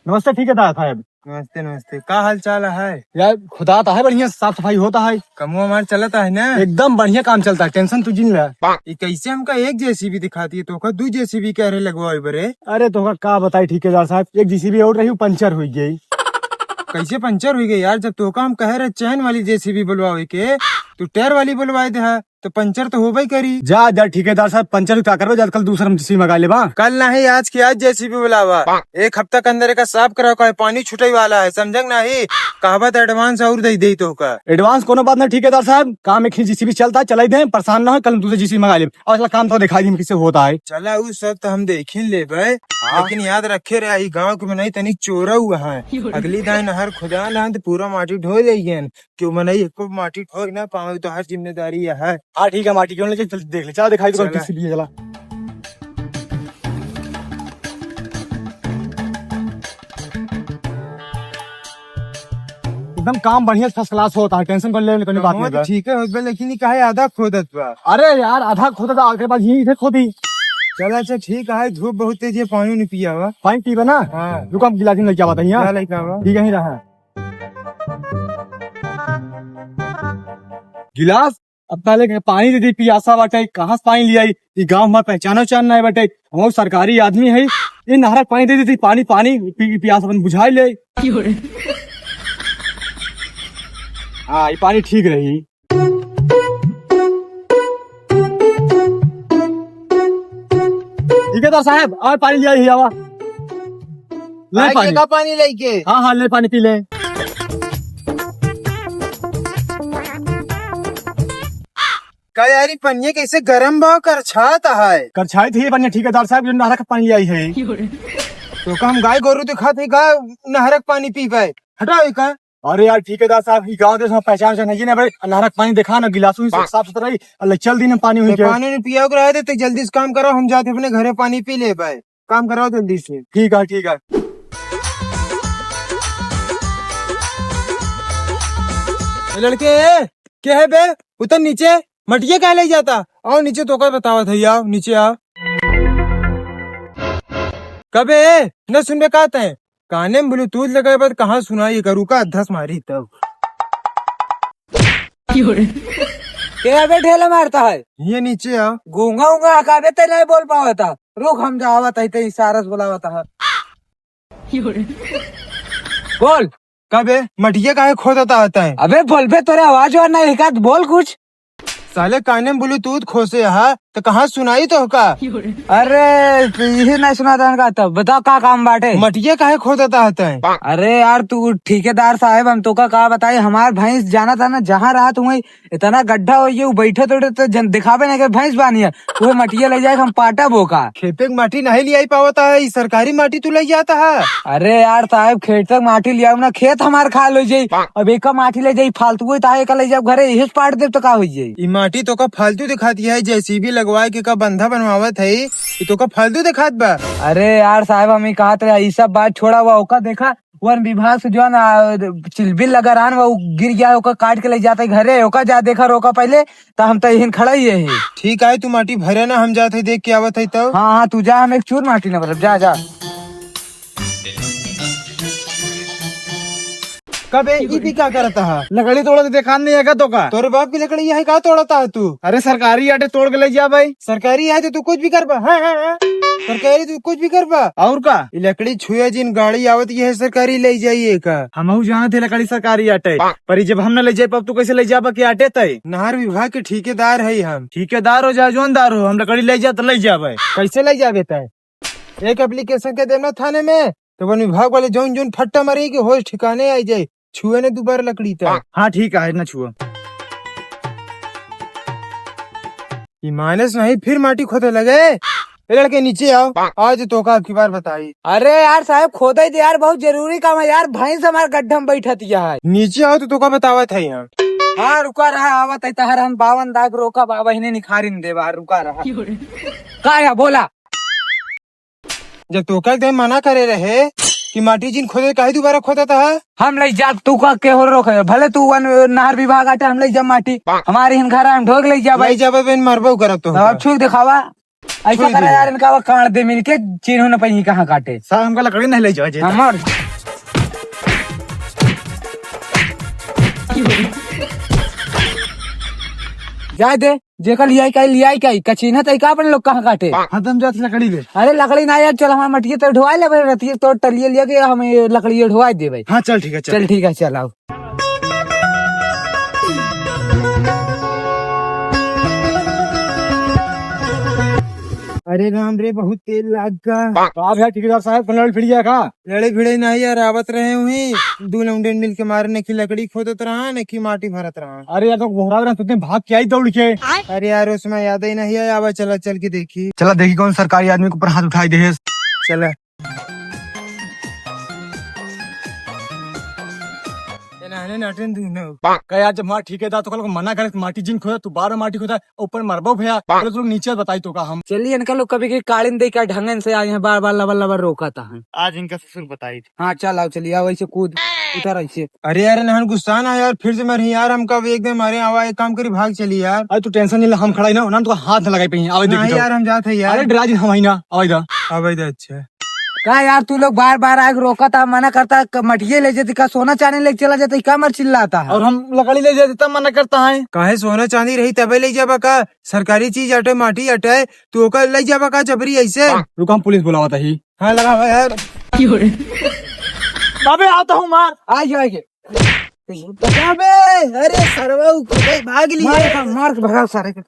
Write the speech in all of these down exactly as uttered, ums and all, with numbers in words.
नमस्ते ठेकेदार साहब। नमस्ते, नमस्ते। का हाल चाल है? यार, खुदा तो है बढ़िया, साफ सफाई होता है। कमवा हमार चलता है ना? एकदम बढ़िया काम चलता है, tension तू जिन ले। ई कैसे हमका एक जेसीबी दिखाती है, तोका दू जेसीबी कह रहे लगवावे बरे? अरे, तोका का बताई ठेकेदार साहब, एक जेसीबी और रही, पंचर हुई गई। कैसे पंचर हुई गई यार? जब तोका हम कहे रहे चैन वाली जेसीबी बुलवावे के, तू टायर वाली बुलवाए दे है। तो पंचर तो होबे करी। जा, जा, ठेकेदार साहब, पंचर का करबे, जा, कल दूसर हम जेसीबी मंगा लेबा। कल नहीं, आज के आज जेसीबी बुलावा। एक हफ्ता के अंदर एका साफ करावा, काहे पानी छूटे वाला है, समझे कि नहीं? कहबा तो advance और दे दे तोका। Advance कोनो बात नहीं ठेकेदार साहब, काम एक ही जेसीबी चलता है, चलाई दे, परेशान ना हो, कल हम दूसर जेसीबी मंगा लेब। और असला काम तो दिखाई दी हम कैसे होता है। चला, उ सब तो हम देखी लेबे, हाँ। लेकिन याद रखे रहे, ई गाँव के मनई तनी चोरा हुआ है। अगली दाई नहर खुदा ना तो पूरा माटी ढो जाइए। क्यों मनई एको माटी ठोक ना पावे, तो हर जिम्मेदारी यह है। हाँ, ठीक है, माटी क्यों ले चल, देख ले, चला दिखाई दो, चला। किसी भी चला। एकदम काम बढ़िया, first class होता है, tension कर ले, कोई बात नहीं बा। ठीक है, होत बा, लेकिन ये काहे आधा खोदत बा? अरे यार, आधा खोदत बा, आखिर बाद यहीं से खोदी। चला, अच्छा, ठीक है, धूप बहुत तेज है, पानी नहीं पिया हुआ। पानी पीबे ना? हाँ। रुको, हम गिलास में लेके आवा था यहाँ। क्या लेके आवा? ठीक है, यहीं रहा। गिलास, अब पहले के पानी दे दी, पियासा बाटे, कहाँ से पानी ले आई? ई गाँव हमार पहचान उहचान नाहीं बाटे, हम सरकारी आदमी है, ई नहरक पानी दे दी, पानी, पानी, पी, पियास अपन बुझाई ले। हाँ, ई पानी ठीक रही। ठेकेदार साहब, और पानी ले आई, आवा। ले पानी। का पानी लेके? हाँ, हाँ, ले पानी पी ले। का यार, ई पनिया कैसे गरम बा, करछात है? करछाई थी पनिया, ठेकेदार साहब, जो नहरक पानी ले आई है। तो का हम गाय गोरू दिखात है का, नहरक पानी पीबे? हटाओ ई का। अरे यार, ठेकेदार साहब, ई गाँव देश में पहचान से नहीं ना भाई, नहरक पानी देखा ना, गिलासों ही साफ सुथरा ही, अल्लाह चल दी ना पानी हुई तो के। पानी नहीं पिया के रहे थे, तो जल्दी से काम करो, हम जाते अपने घरे पानी पी ले भाई। काम कराओ जल्दी से। ठीक है, ठीक है। ए लड़के, ए, के है बे? उतर नीचे। मटिया काहे ले जाता? आओ नीचे, तोका बतावत है, आओ नीचे आओ। कबे, ए, न सुनबे का तैं? काने में Bluetooth लगाए बाद कहाँ सुनाई करू का, धस मारी तब। के अबे ढेला मारता है? ये नीचे आओ। गूंगा उंगा हकाबे ते नहीं बोल पावता। रुक, हम जावत है, ते इशारा से बुलावता है। बोल। कबे, मटिया काहे खोदता है तैं? अबे बोल बे, तोरे आवाज और नहीं हिकात, बोल कुछ। साले काने में Bluetooth खोसे हा, तो कहाँ सुनाई तोहका? अरे, तो यही नहीं सुनाता है का? तब बताओ का काम बाटे? मटिया काहे खोदता है तैं? अरे यार, तू ठेकेदार साहब, हम तोका का बताई, हमार भैंस जाना था ना, जहाँ रहत हुए इतना गड्ढा हो ये, वो बैठे तोड़े तो जन दिखावे नहीं के भैंस बानी है, वो मटिया ले जाए हम पाटा बोका। खेते के माटी नहीं ले आई पावता है, ई सरकारी माटी तू ले जाता है। अरे यार साहब, खेत तक माटी ले आओ ना, खेत हमार खाल हो जाई। अब एका माटी ले जाई फालतू, कोई ताहे एका ले जाओ घरे, यही से पाट देब तो का हो जाई? ई माटी तोका फालतू दिखाती है, जेसीबी लगवाए के का बंधा बनवावत है, ई तोका फालतू दिखात बा। अरे यार साहब, हम ही कहत रहे, ई सब बात छोड़ा हुआ, ओका देखा, वन विभाग से जो है ना, चिलबिल लगा रहन, वो गिर गया, ओका काट के ले जाते घरे, ओका जा देखा, रोका पहले, त हम त यहीं खड़ा ही है। ठीक है, तू माटी भरे ना, हम जाते देख के आवत है तो। हाँ, हाँ, तू जा, हम एक चूर माटी ना भरब, जा, जा। कबे, ई भी का करता है? लकड़ी तोड़त देखान नहीं है का तोका? तोरे बाप की लकड़ी है का तोड़ता है तू? अरे सरकारी आटे तोड़ के ले जा भाई। सरकारी है तो तू कुछ भी करबा। हाँ, हाँ, हाँ। सरकारी तू कुछ भी करबा। और का? ई लकड़ी छुए जिन गाड़ी आवत ये है सरकारी ले जाइए का? हमहू जानत है लकड़ी सरकारी आटे, पर ई जब हम न ले जाए पाब तू कैसे ले जाबा के आटे तय? नहर विभाग के ठेकेदार है हम। ठेकेदार हो चाहे जोनदार हो, हम लकड़ी ले जा तो ले जाबे। कैसे ले जाबे तय? एक application के देना थाने में, तो वन विभाग वाले जौन जौन फट्टा मारी कि होश ठिकाने आई जाए, छुए ने दोबारा लकड़ी तक। हाँ, ठीक है, ना छुआ। ई मानस नहीं, फिर माटी खोदे लगे। ए लड़के, नीचे आओ, आज तोका अब की बार बताई। अरे यार साहब, खोदे दे यार, बहुत जरूरी काम है यार, भैंस हमार गड्ढा में बैठत है। नीचे आओ तो तोका बतावत है यहाँ। हाँ, रुका रहा, आवत है तहर हम बावन दाग रोका बाबा, इन्हें निखारिन दे बाहर, रुका रहा। का या बोला? जब तोका एक दिन मना करे रहे कि माटी जिन खोदे, काहे दोबारा खोदत है? हम ले जाब, तू का के हो रोके? भले तू वन नहर विभाग आटे, हम ले जाब माटी। हमारे हिन घर हम ढोक ले जाब। ले जाबे, बेन मरबो करब तो। अब छू दिखावा। ऐसा छोड़ करा दे। यार, इनका वो काट दे मिलके, चिन्हो न पाई कहाँ काटे। साहब, हमका लकड़ी नहीं ले जाओ जी। हमार जाए दे, जेकर लियाई काई, लियाई काई, कचीना तई का अपन लोग कहाँ काटे? हाँ, तुम जात लकड़ी ले। अरे लकड़ी ना यार, चल हमार मटिया तो ढोआ ले, रतिये तो टलिए लिया के हम ये लकड़ी ढोआ दे भाई। हाँ, चल ठीक है, चल। चल ठीक है, चल आओ। अरे राम रे, बहुत तेल लाग गा। का भैया ठेकेदार साहब, कौन लड़े भिड़ गया का? लड़े भिड़े नहीं यार, आवत रहे हुई, दू लौंडे मिल के मारे, न कि लकड़ी खोदत रहा, न कि माटी भरत रहा। अरे यार, तो घोड़ा रहा, तुमने भाग के आई दौड़ के। अरे यार, उसमें याद ही नहीं आया, आवा चला चल के देखी। चला देखी कौन सरकारी आदमी के ऊपर हाथ उठाई दे। चला। ये नहने नटन दूनो। का यार, जब हमारा ठेकेदार तो कल को मना करे, माटी जिन खोदा, तू बार बार माटी खोदा, ऊपर मरबो भैया। चलो, तुम नीचे बताई तो का हम। चलिए, इनका लोग कभी के कालिन दे क्या ढंगन से आए हैं, बार बार लबर लबर रोका था। आज इनका ससुर बताई। हाँ, चल आओ, चलिए आओ, ऐसे कूद, उतर ऐसे। अरे यार, नहन गुस्सा ना यार, फिर से मरी यार, हमका भी एकदम मारे आवा, एक काम करी, भाग चली यार। अरे तू tension नहीं ले, हम खड़ा ही ना, ना तो हाथ ना लगाई पे, आवे देखी नहीं तो। यार, हम जात है यार। अरे डरा जी, हम आई ना, आवे दा। आवे दा, अच्छा। का यार, तू लोग बार बार आके रोका था, मना करता, क-, मटिये ले जाती का, सोना चांदी लेके चला जाता, का मर चिल्लाता है? और हम लकड़ी ले जाते तब मना करता है। काहे सोना चांदी रही तबे ले जाबा का? सरकारी चीज अटे, माटी अटे, तू ओकर ले जाबा का जबरी ऐसे? रुक, हम पुलिस बुलावत ही। हाँ, लगा हुआ यार। बाबे, आता हूँ मार। आ जाएंगे। अबे, अरे सरवा, उ खुदे भाग लिए। मार का, मार के भगाओ सारे के।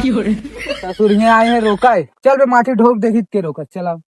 ससुर यहाँ आए हैं, रोका है। चल बे, माटी ढोक देखी के रोका, चलाओ।